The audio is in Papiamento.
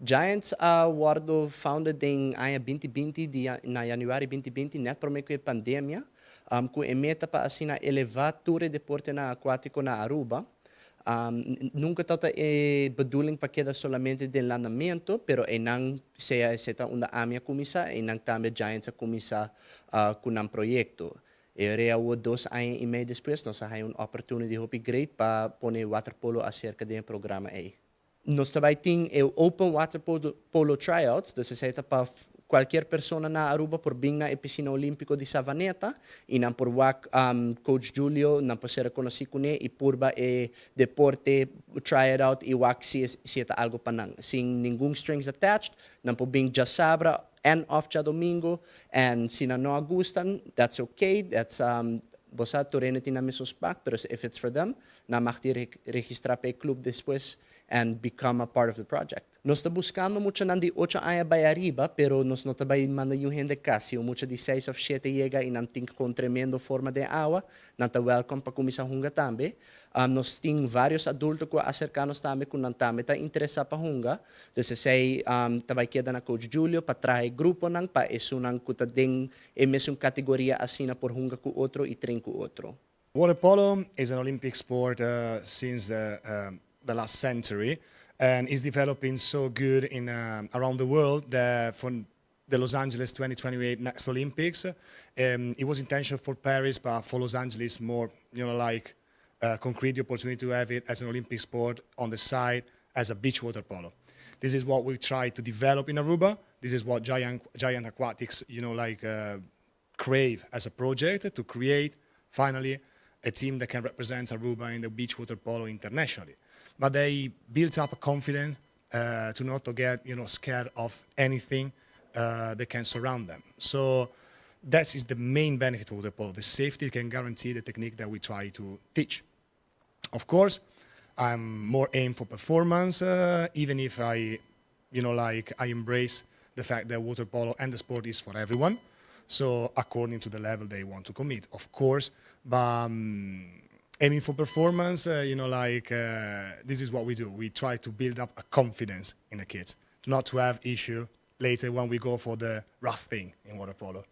Giants a wordo founded den aña 2020, na januari 2020, net prome cu e pandemia, cu e meta pa asina eleva tur e deporte na aquatico na Aruba. Nunca tabata e bedoeling pa keda solamente den landamento, pero einan sea esey ta unda ami a cuminsa, einan tambe Giants a cuminsa cu nan proyecto. E rea 2 aña y mei despues, nos a haya un oportunidad hopi great pa pone waterpolo acerca di e programa ey. Nos tambe tin e Open Water Polo Tryouts, dus esey ta pa cualkier persona na Aruba por bin na piscina olimpico di Savaneta y nan por wak Coach Julio, nan por ser conoci cu ne y purba e deporte, try it out y wak si ta algo pa nan. Sin ningun strings attached, nan por bin diasabra and of diadomingo and si nan no gusta, that's okay, that's bo sa tur hende tin nan mesun smaak, pero if it's for them, nan mag di registra pa e club despues and become a part of the project. Nos ta buscando muchanan di 8 aña bay ariba, pero nos no ta bay manda un hende cas. Un mucha di 6 of 7 yega y nan tin cu tremendo forma den awa, nan ta welcome pa cuminsa hunga tambe. Nos tin varios adulto cu a acerca nos tambe, cu nan tambe ta interesa pa hunga. Dus esey tambe keda na Coach Julio pa traha gruponan, pa esunnan cu ta den e mesun categoria asina por hunga cu otro y train cu otro. Water polo is an Olympic sport since the last century and is developing so good in around the world that for the Los Angeles 2028 next Olympics, it was intentional for Paris, but for Los Angeles more, like concrete the opportunity to have it as an Olympic sport on the side as a beach water polo. This is what we try to develop in Aruba. This is what Giant Aquatics, like crave as a project to create finally a team that can represent Aruba in the beach water polo internationally. But they built up a confidence to not to get scared of anything that can surround them. So that is the main benefit of water polo: the safety can guarantee the technique that we try to teach. Of course, I'm more aimed for performance, even if like I embrace the fact that water polo and the sport is for everyone. So according to the level they want to commit, of course. But aiming for performance, like this is what we do. We try to build up a confidence in the kids, not to have issue later when we go for the rough thing in water polo.